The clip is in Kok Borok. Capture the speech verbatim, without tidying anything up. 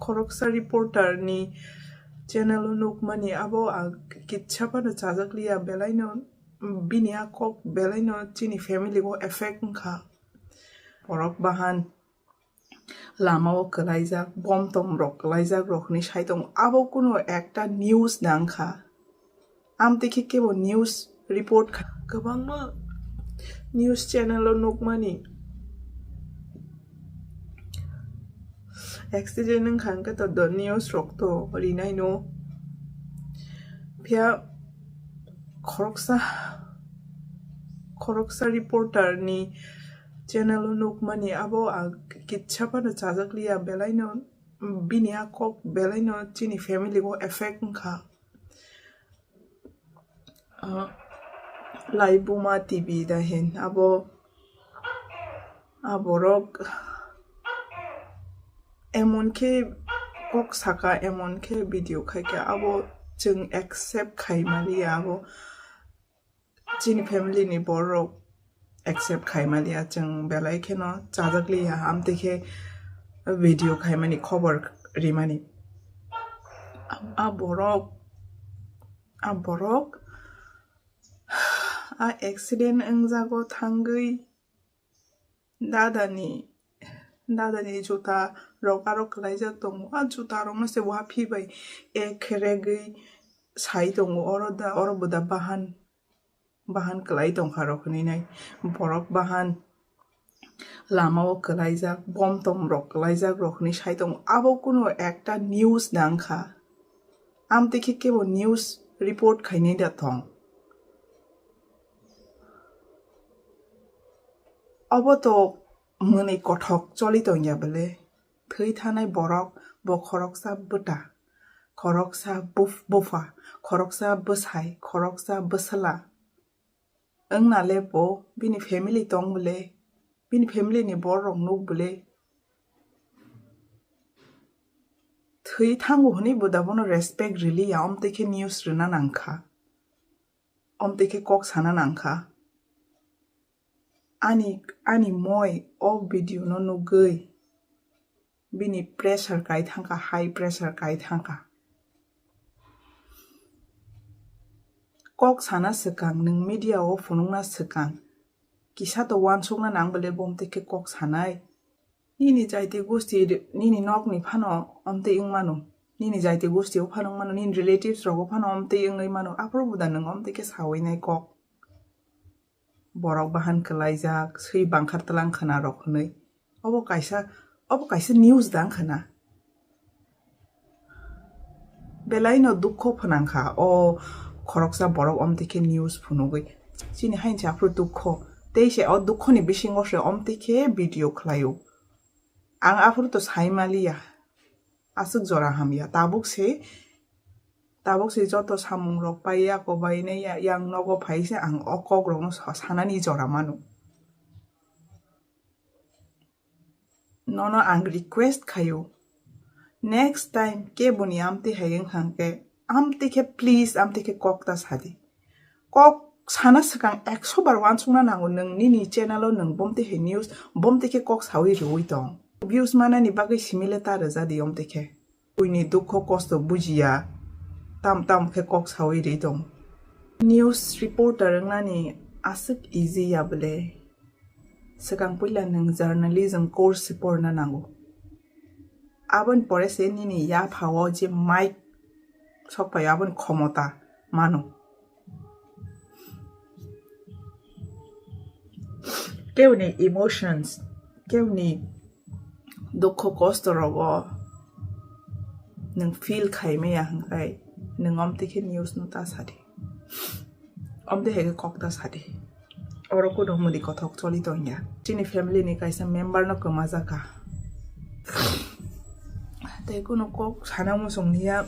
Khoroksa reporter ni channel o nukmani abo ang kitsa phano chajakliya, belaino bini a kok belaino chini family o effect wngkha. Borok bahan lama o kwlaijak, bom tom rok kwlaijak rok hinwi sai tongo. Abo kuno ekta news nang kha. Amtwi khe kebo news report kha. Kwbangma news channel o nukmani accident wngkha hwnkhe to do news rok to rinai no. Phiya khoroksa, khoroksa reporter ni channel o nukmani abo ang kitsa phano chajakliya, belaino bini a kok belaino chini family o effect wngkha. Ah, Laibuma T V da hin abo, a borok emon khe kok saka, emon khe video khaikha, abo chwng accept khai maliya, abo chini family ni borok accept khai maliya, chwng belai kheno chajakliya, amtwi khe video khaimani khobor rimani. A borok, a borok a accident wngjago thangwi dadani, dadani juta rok aro kwlaijak tongo. A juta rokno se waphi bai ek khe regwi sai tongo. Oro da, oro bo da bahan, bahan kwlai tongkha rok hinwi nai. Borok bahan lama o kwlaijak, bom tom rok kwlaijak rok hinwi sai tongo. Abo kuno ekta news nang kha. Amtwi khe kebo news report khainai da thong. Obo to mwnwi kothok choli tongya bwle. Thwi thanai borok bo khoroksa bwta, khoroksa buf-, bupha, khoroksa bwsai, khoroksa bwsla. Wngna le bo bini family tong bwle, bini family ni borok rok nuk bwle. Thwi thango hwnwi bo da bono respect riliya, omtwi khe news rwna nang kha. Omtwi khe kok sana nang kha. Ani, ani moi o video no nugwi bini pressure kai thangkha, high pressure kai thangkha. Kok sana swkang, nwng media o phunukna swkang, kisa to uansukna nang bwle bo omtwi khe kok sanai. Nini jaiti gosti, nini nokni phano omtwi wng mano, nini jaiti gosti o phano wng mano, nini relatives rogo phano omtwi wngwi mano, aphuru bo da nwng omtwi khe sawi nai kok. Borok bahan kwlaijak, swi bangkhar tlang khwna rok hwnwi. Obo kaisa, obo kaisa news dang khwna. Belaino dukho phwnang kha o khoroksa borok omtwi khe news phunugwi. Chini hainsa aphuru dukho. Tei se o dukhoni bisingo se omtwi khe video khlaio. Ang aphuru to sai maliya. Aswk jora hamya. Tabuk se, tabuk se joto samung rok pai ya, kobai nai ya, yang nogo phai se ang o kok rokno sa-, sanani jora mano. Nono ang request khaio, next time keboni amtwi hai wng kha hwnkhe, amtwi khe please, amtwi khe kok ta sadi. Kok sana swkang ekso bar uansukna nango nwng nini channel o nwng bomtwi hai news, bomtwi khe kok sawi rwui tong. Views manani bagwi simi le ta rwja di omtwi khe. Buini dukho kosto bujiya, tam tam khe kok sawi ri tong. News reporter wngnani aswk easy ya bwle? Swkang puila nwng journalism course se porna nango. Aboni pore se nini yaphao je mic sok phaio, aboni khomota mano. Keboni emotions, keboni dukho kosto rogo nwng feel khai maya hwnkhe nwng omtwi khe news no ta sadi. Omtwi hai khe kok ta sadi. Oro kuno mudi kothok choli tongya. Chini family ni kaisa member no kwma jaka. Tei kuno kok sana muchung niya.